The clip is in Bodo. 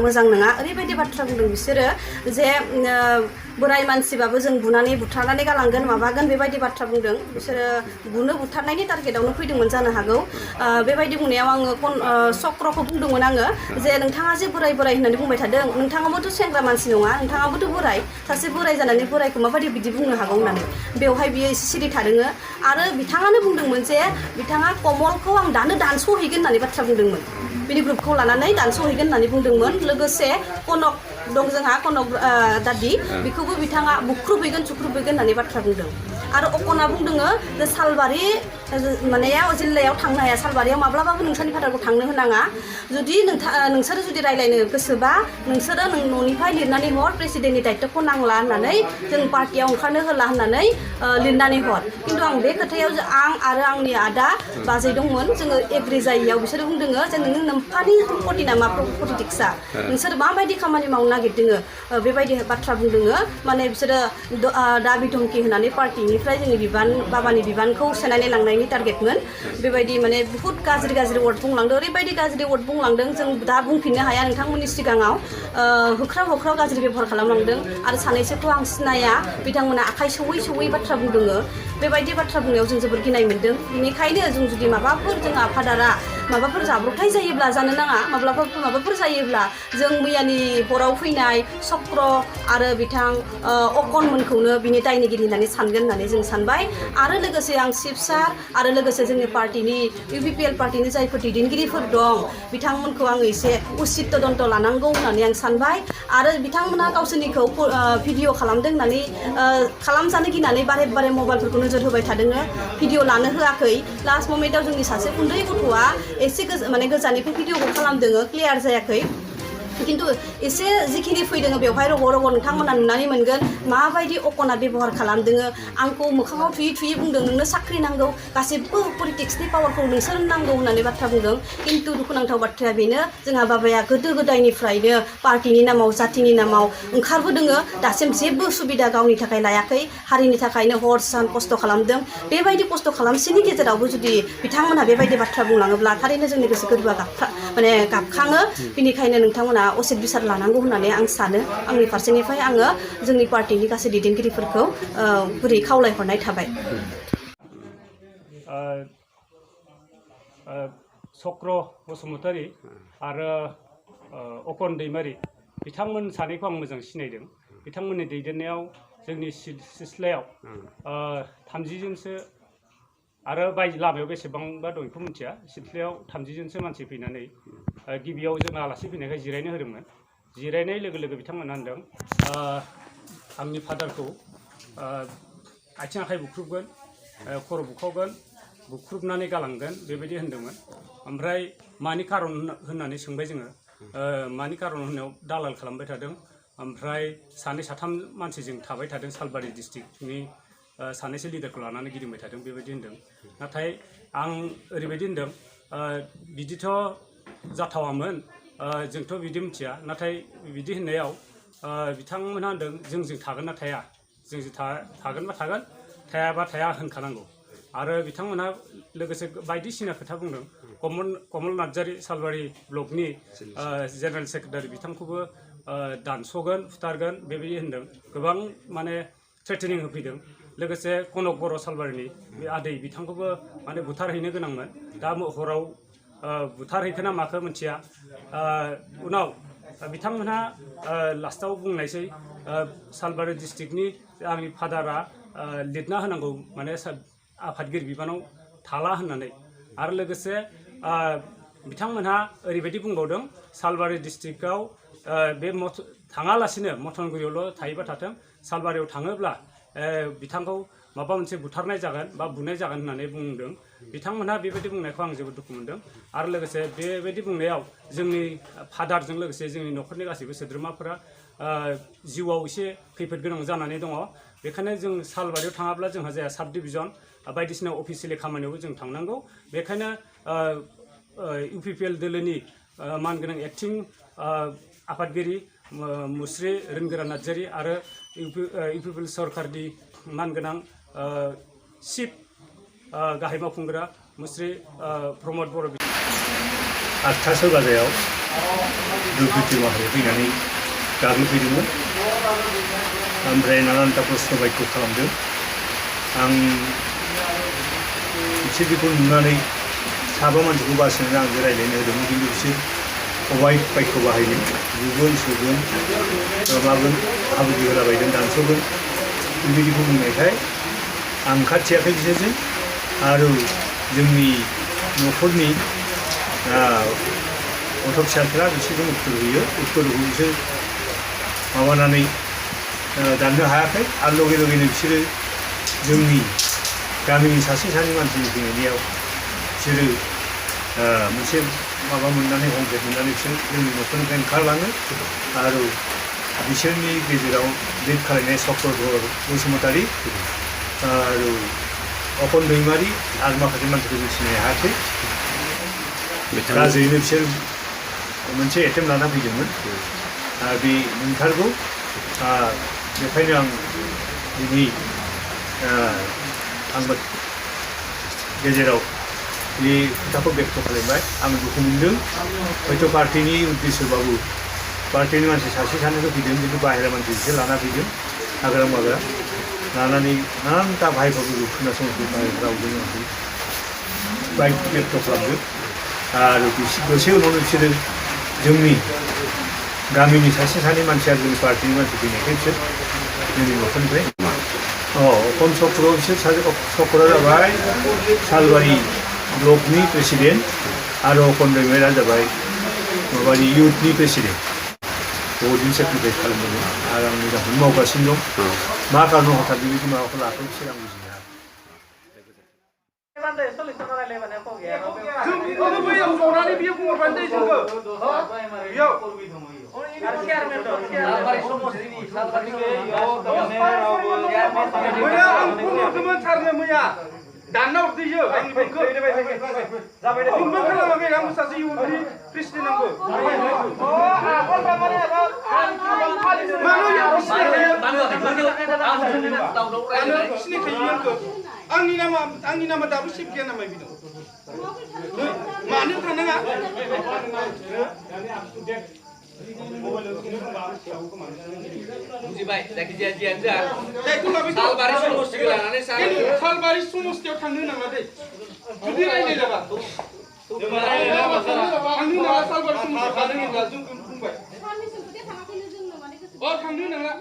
मोजां नङा ओरैबायदि बाथ्रा बुंदों बिसोरो जे बोराय मानसिबाबो जों बुनानै बुथारनानै गालांगोन माबागोन बेबायदि बाथ्रा बुंदों बिसोरो बुनो बुथारनायनि टारगेटआवनो फैदोंमोन जानो हागौ बेबायदि बुंनायाव आङो चक्रखौ बुंदोंमोन आङो जे नोंथाङा जे बोराय बोराय होननानै बुंबाय थादों नोंथाङाबोथ' सेंग्रा मानसि नङा नोंथाङाबोथ' बोराय सासे बोराय जानानै बोरायखौ माबायदि बिदि बुंनो हागौ होननानै बेवहाय बियो एसे सिरि थादोङो आरो बिथाङानो बुंदोंमोन जे बिथाङा कमलखौ आं दानो दानस'हैगोन होननानै बाथ्रा बुंदोंमोन बिनि ग्रुपखौ लानानै दानस'हैगोन होननानै बुंदोंमोन लोगोसे कनक दं जोंहा कनक दादि बेखौबो बिथाङा बुख्रुबहैगोन सुख्रुबहैगोन होननानै बाथ्रा बुंदों आरो अकना बुंदोङो जे सालबारि माने जिल्लायाव थांनो हाया सालबारियाव माब्लाबाबो नोंसोरनि फादारखौ थांनो होनाङा जुदि नोंसोरो जुदि रायज्लायनो गोसोबा नोंसोरो न'निफ्राय लिरनानै हर प्रेसिडेन्टनि दायित्वखौ नांला होननानै जों पार्टियाव ओंखारनो होला होननानै लिरनानै हर खिन्थु आं बे खोथायाव आं आरो आंनि आदा बाजै दंमोन जोङो एग्रि जायैयाव बिसोरो बुंदोङो जे नों नोम्फानि सम्पति नामा पलिटिक्सआ नोंसोर माबायदि खामानि मावनो नागिरदोङो बेबायदि बाथ्रा बुंदोङो माने बिसोरो दाबि धमखि होनानै पार्टिनिफ्राय जोंनि बाबानि बिबानखौ सेनानै लांनायनि टारगेटमोन बेबायदि माने बुहुत गाज्रि बुंलांदों ओरैबायदि गाज्रि वर्ड बुंलांदों जों दा बुंफिननो हाया नोंथांमोननि सिगाङाव होख्राव गाज्रि बेबहार खालामलांदों आरो सानैसोखौ आं सिनाया बिथांमोना आखाइ सौयै बाथ्रा बुंदोङो बेबायदि बाथ्रा बुंनायाव जों जोबोर गिनाय मोन्दों बेनिखायनो जों जुदि माबाफोर जोंहा फादारा माबाफोर जाब्रबथाय जायोब्ला जानो नाङा माबाफोर जायोब्ला जों मैयानि हराव फैनाय चक्र आरो बिथां अकनमोनखौनो बिनि दायनिगिरि होननानै सानगोन होननानै जों सानबाय आरो लोगोसे आं चिफ सार आरो लोगोसे जोंनि पार्टिनि UPPL पार्टिनि जायफोर दैदेनगिरिफोर दं बिथांमोनखौ आङो एसे उसित तदन्त लानांगौ होननानै आं सानबाय आरो बिथांमोनहा गावसोरनिखौ भिडिअ खालामदों होननानै खालामजानो गिनानै बारे मबाइलफोरखौ नोजोर होबाय थादोङो भिडिअ लानो होआखै लास्ट ममेन्टआव जोंनि सासे उन्दै गथ'आ एसे माने गोजाननिफ्राय भिडिअखौ खालामदोङो क्लियार जायाखै खिन्थु एसे जिखिनि फैदोङो बेवहाय रग' नोंथांमोना नुनानै मोनगोन माबायदि अकना बेबहार खालामदोङो आंखौ मोखाङाव थुयै बुंदों नोंनो साख्रि नांगौ गासिबो पलिटिक्सनि पावारखौ नोंसोर नांगौ होननानै बाथ्रा बुंदों खिन्थु दुखुनांथाव बाथ्राया बेनो जोंहा बाबाया गोदो गोदायनिफ्रायनो पार्टिनि नामाव जातिनि नामाव ओंखारबोदोङो दासिम जेबो सुबिदा गावनि थाखाय लायाखै हारिनि थाखायनो हर सान खस्थ' खालामदों बेबायदि खस्थ' खालामसेनि गेजेरावबो जुदि बिथांमोनहा बेबायदि बाथ्रा बुंलाङोब्ला थारैनो जोंनि गोसो गोरबोआ गाबखाङो बेनिखायनो नोंथांमोना असित बिसार लानांगौ होननानै आं सानो आंनि फारसेनिफ्राय आङो जोंनि पार्टिनि गासै दैदेनगिरिफोरखौ गुरै खावलायहरनाय थाबाय चक्र बसुमतारी आरो अकन दैमारि बिथांमोन सानैखौ आं मोजां सिनायदों बिथांमोननि दैदेननायाव जोंनि सिथ्लायाव 30 जनसो आरो बायजो लामायाव बेसेबांबा दं बेखौ मिथिया सिथ्लायाव 30 जनसो मानसि फैनानै गिबियाव जों आलासि फैनायखाय जिरायनो होदोंमोन जिरायनाय लोगो लोगो बिथांमोना होनदों आंनि फादारखौ आथिं आखाइ बुख्रुबगोन खर' बुखावगोन बुख्रुबनानै गालांगोन बेबायदि होनदोंमोन ओमफ्राय मानि खारन होननानै सोंबाय जोङो मानि खारन होननायाव दालाल खालामबाय थादों ओमफ्राय सानै साथाम मानसिजों थाबाय थादों सालबारि डिस्ट्रिक्टनि सानैसो लिडारखौ लानानै गिदिंबाय थादों बेबायदि होनदों नाथाय आं ओरैबायदि होनदों बिदिथ' जाथावामोन जोंथ' बिदि मिथिया नाथाय बिदि होननायाव बिथांमोनहा होनदों जोंजों थागोन ना थाया जोंजों थागोनबा थागोन थायाबा थाया होनखानांगौ आरो बिथांमोनहा लोगोसे बायदिसिना खोथा बुंदों कमल नार्जारी सालबारि ब्लकनि जेनेरेल सेक्रेटारि बिथांखौबो दानस'गोन फुथारगोन बेबायदि होनदों गोबां माने थ्रेटेनिं होफैदों लोगोसे कनक बर' सालबारिनि बे आदै बिथांखौबो माने बुथारहैनो गोनांमोन दा हराव बुथारहैखोना माखो मिथिया उनाव बिथांमोनहा लास्टाव बुंनायसै सालबारि डिस्ट्रिक्टनि आंनि फादारा लिरना होनांगौ माने आफादगिरि बिबानाव थाला होननानै आरो लोगोसे बिथांमोनहा ओरैबायदि बुंबावदों सालबारि डिस्ट्रिक्टआव बे थाङालासिनो मथनगुरियावल' थायोबा थाथों सालबारियाव थाङोब्ला बिथांखौ माबा मोनसे बुथारनाय जागोन बा बुनाय जागोन होननानै बुंदों बिथांमोनहा बेबायदि बुंनायखौ आं जोबोद दुखु मोनदों आरो लोगोसे बेबायदि बुंनायाव जोंनि फादारजों लोगोसे जोंनि न'खरनि गासैबो सोद्रोमाफोरा जिउआव एसे खैफोद गोनां जानानै दङ बेखायनो जों सालबारियाव थाङाब्ला जोंहा जाया साब डिभिजन बायदिसिना अफिसियेलि खामानियावबो जों थांनांगौ बेखायनो UPPL दोलोनि मानगोनां एक्टिं आफादगिरि मुस्रि रोनगोरा नार्जारी आरो UPPL सरकारनि मानगोनां चिफ गाहाय मावफुंग्रा मुस्रि प्रमद बर' 8टा बाजायाव दुर्गति माहारियाव फैनानै गाग्लोबफैदोंमोन ओमफ्राय नानानथा प्रश्न बायख' खालामदों आं बिसोर बेखौ नुनानै साबा मानसिखौ बासिनानै आंजों रायज्लायनो होदोंमोन खिन्थु बिसोर अबायख बायख' बाहायदों बुगोन सुगोन माबागोन हाबुदि होलाबायदों दानस'गोन बेबायदिखौ बुंनायखाय आं ओंखारथियाखै बिसोरजों आरो जोंनि न'खरनि गथ' फिसाफ्रा बिसोरजों उत्तर होयो उत्तरखौ बिसोर माबानानै दाननो हायाखै आरो लगे लगेनो बिसोरो जोंनि गामिनि सासे सानै मानसिनि फैनायाव बिसोरो मोनसे माबा मोननानै हमथाय मोननानै बिसोर जोंनि न'खरनिफ्राय ओंखारलाङो आरो बिसोरनि गेजेराव लिड खालामनाय चक्रधर बसुमतारी आरो अकन दैमारि आरो माखासे मानसिखौ जों सिनायनो हायाखै गाज्रियैनो बिसोर मोनसे एटेम्प लाना फैदोंमोन बे नंथारगौ बेखायनो आं दिनै आंबो गेजेराव बे खोथाखौ बेक्त खालामबाय आं दुखु मोनदों हयथ' पार्टिनि उद्देश्यबाबो पार्टिनि मानसि सासे सानैल' फैदों खिन्थु बाहेरा मानसि बिसोर लाना फैदों हाग्रा माग्रा लानानै नानानथा भाइफोरखौ खोनासंनो रावजों आंखौ बेक्त खालामदों आरो दसे उनावनो बिसोरो जोंनि गामिनि सासे सानै मानसिया जोंनि पार्टिनि मानसि फैनायखाय बिसोर जोंनि न'खरनिफ्राय अकन चक्र बिसोर चक्रा जाबाय सालबारि ब्लकनि प्रेसिडेन्ट आरो अकन दैमारिया जाबाय माबानि इउथनि प्रेसिडेन्ट बहुतदिन सेक्रिफाइस खालामदोंमोन आरो आं मोजांखौनो मावगासिनो दं मा कारनाव हथात बेबायदि माबाखौ लाथों बिसोर आं बुजिनो हाया जों बेखौनो बैयाव जनानै बियो बुंहरबानो जायो जोंखौ बेयाव मैया आं फन हरदोंमोन सारनो मैया दानना हरदोयो आंनि फनखौ फनबो खालामाखै आं सासे इउथनि प्रेसिडेन्ट आंबो आंनि नामा दाबो सेभ गैया नामा बिनाव मानो थानाङा बुजिबाय जायखिजाया जियानो जा दायथ' लाबाय सालबारि समस्तिखौ लानानै सार सालबारि समस्तियाव थांनो नाङा दै जुदि रायज्लायलाबा थांनो नाङा सालबारि समस्तियाव थांनो नाङा जों बुंबाय थांनो नाङा